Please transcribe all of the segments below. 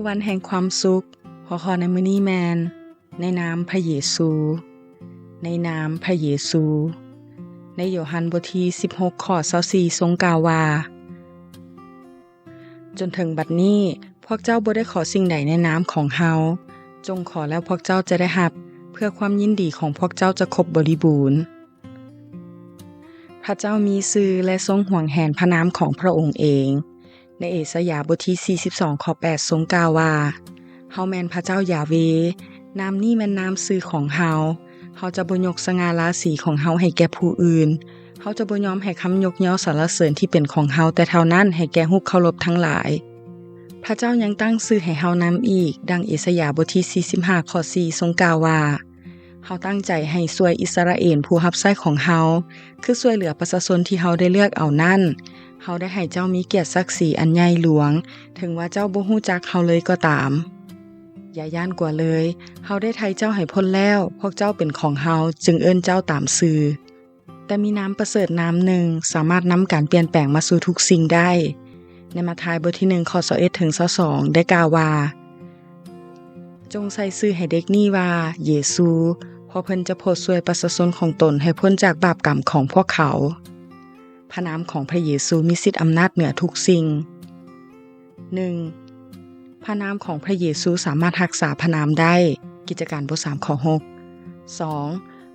ວັນແຫ່ງຄວາມສຸກ. ຫົວຂໍ້ໃນມື້ນີ້ແມ່ນ ໃນນາມພະເຢຊູ, ໃນນາມພະເຢຊູ. ໃນໂຢຮັນບົດທີສິບຫົກ ຂໍ້ຊາວສີ່ ຊົງກ່າວວ່າ, ຈົນເຖິງບັດນີ້ ພວກເຈົ້າບໍ່ໄດ້ຂໍສິ່ງໃດໃນນາມຂອງເຮົາ, ຈົ່ງຂໍແລ້ວພວກເຈົ້າຈະໄດ້ຮັບ, ເພື່ອຄວາມຍິນດີຂອງພວກເຈົ້າຈະຄົບບໍລິບູນ. ພະເຈົ້າມີຊື່ ແລະ ຊົງຫວງແຫນພະນາມຂອງພະອົງເອງ. ໃນເອສາຍາບົດທີສີ່ສິບສອງ ຂໍ້ແປດ ຊົງກ່າວວ່າ, ເຮົາແມ່ນພະເຈົ້າຢາເວ, ນາມນີ້ແມ່ນນາມຊື່ຂອງເຮົາ. ເຮົາຈະບໍ່ຍົກສະຫງ່າລາສີຂອງເຮົາໃຫ້ແກ່ຜູ້ອື່ນ. ເຮົາຈະບໍ່ຍອມໃຫ້ຄຳຍົກຍໍສາລະເສີນທີ່ເປັນຂອງເຮົາແຕ່ເທົ່ານັ້ນໃຫ້ແກ່ຮູບເຄົາລົບທັງຫຼາຍ. ພະເຈົ້າຍັງຕັ້ງຊື່ໃຫ້ເຮົານຳອີກ, ດັ່ງເອສາຍາບົດທີສີ່ສິບຫ້າ ຂໍ້ສີ່ ຊົງກ່າວວ່າ, ເຮົາຕັ້ງໃຈໃຫ້ຊ່ວຍອິດສະຣາເອນຜູ້ຮັບໃຊ້ຂອງເຮົາ, ຄືຊ່ວຍເຫຼືອປະຊາຊົນທີ່ເຮົາໄດ້ເລືອກເອົານັ້ນ. ເຮົາໄດ້ໃຫ້ເຈົ້າມີກຽດສັກສີອັນໃຫຍ່ຫຼວງ, ເຖິງວ່າເຈົ້າບໍ່ຮູ້ຈັກເຮົາເລີຍກໍຕາມ. ຢ່າຢ້ານກົວເລີຍ, ເຮົາໄດ້ໄຖ່ເຈົ້າໃຫ້ພົ້ນແລ້ວ, ພວກເຈົ້າເປັນຂອງເຮົາ, ຈຶ່ງເອີ້ນເຈົ້າຕາມຊື່. ແຕ່ມີນາມປະເສີດນາມໜຶ່ງ ສາມາດນຳການປ່ຽນແປງມາສູ່ທຸກສິ່ງໄດ້. ໃນມາທາຍບົດທີໜຶ່ງ ຂໍ້ຊາວເອັດ ເຖິງ ຊາວສອງ ໄດ້ກ່າວວ່າ, ຈົ່ງໃສ່ຊື່ໃຫ້ເດັກນີ້ວ່າ ເຢຊູ, ເພາະເພິ່ນຈະໂຜດຊ່ວຍປະຊາຊົນຂອງຕົນໃຫ້ພົ້ນຈາກບາບກຳຂອງພວກເຂົາ. ພະນາມຂອງພະເຢຊູມີສິດອຳນາດເໜືອທຸກສິ່ງ. ໜຶ່ງ, ພະນາມຂອງພະເຢຊູສາມາດຮັກສາພະນາມໄດ້. ກິດຈະການບົດສາມ ຂໍ້ຫົກ. ສອງ,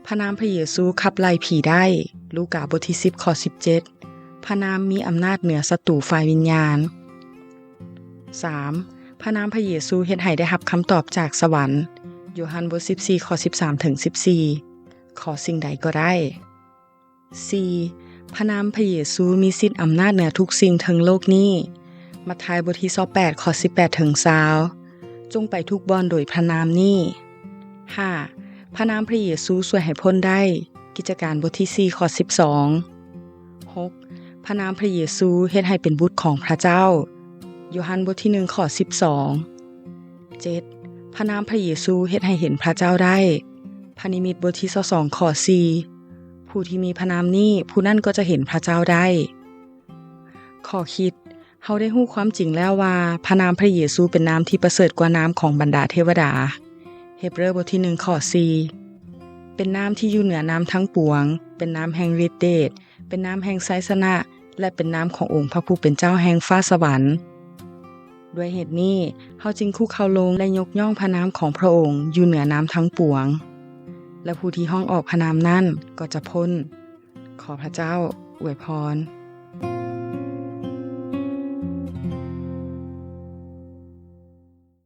ພະນາມພະເຢຊູຂັບໄລ່ຜີໄດ້. ລູກາບົດທີສິບ ຂໍ້ສິບເຈັດ. ພະນາມມີອຳນາດເໜືອສັດຕູຝ່າຍວິນຍານ. ສາມ, ພະນາມພະເຢຊູເຮັດໃຫ້ໄດ້ຮັບຄຳຕອບຈາກສະຫວັນ. ໂຢຮັນບົດສິບສີ່ ຂໍ້ສິບສາມ ເຖິງ ສິບສີ່. ຂໍສິ່ງໃດກໍໄດ້. ສີ່, ພະນາມພະເຢຊູມີສິດອຳນາດເໜືອທຸກສິ່ງເທິງໂລກນີ້. ມັດທາຍບົດທີຊາວແປດ ຂໍ້ສິບແປດ ເຖິງ ຊາວ. ຈົ່ງໄປທຸກບ່ອນໂດຍພະນາມນີ້. ຫ້າ, ພະນາມພະເຢຊູຊ່ວຍໃຫ້ພົ້ນໄດ້. ກິດຈະການບົດທີສີ່ ຂໍ້ສິບສອງ. ຫົກ, ພະນາມພະເຢຊູເຮັດໃຫ້ເປັນບຸດຂອງພະເຈົ້າ. ໂຢຮັນບົດທີໜຶ່ງ ຂໍ້ສິບສອງ. ເຈັດ, ພະນາມພະເຢຊູເຮັດໃຫ້ເຫັນພະເຈົ້າໄດ້. ພະນິມິດບົດທີຊາວສອງ ຂໍ້ສີ່. ຜູ້ທີ່ມີພະນາມນີ້, ຜູ້ນັ້ນກໍຈະເຫັນພະເຈົ້າໄດ້. ຂໍ້ຄິດ, ເຮົາໄດ້ຮູ້ຄວາມຈິງແລ້ວວ່າ ພະນາມພະເຢຊູເປັນນາມທີ່ປະເສີດກວ່ານາມຂອງບັນດາເທວະດາ. ເຮບເຣີບົດທີໜຶ່ງ ຂໍ້ສີ່. ເປັນນາມທີ່ຢູ່ເໜືອນາມທັງປວງ, ເປັນນາມແຫ່ງລິດເດດ, ເປັນນາມແຫ່ງໄຊຊະນະ ແລະ ເປັນນາມຂອງອົງພະຜູ້ເປັນເຈົ້າແຫ່ງຟ້າສະຫວັນ. ດ້ວຍເຫດນີ້, ເຮົາຈຶ່ງຄຸເຂົ່າລົງ ແລະ ຍົກຍ້ອງພະນາມຂອງພະອົງຢູ່ເໜືອນາມທັງປວງ, ແລະ ຜູ້ທີ່ຮ້ອງອອກພະນາມນັ້ນກໍຈະພົ້ນ. ຂໍພະເຈົ້າອວຍພອນ.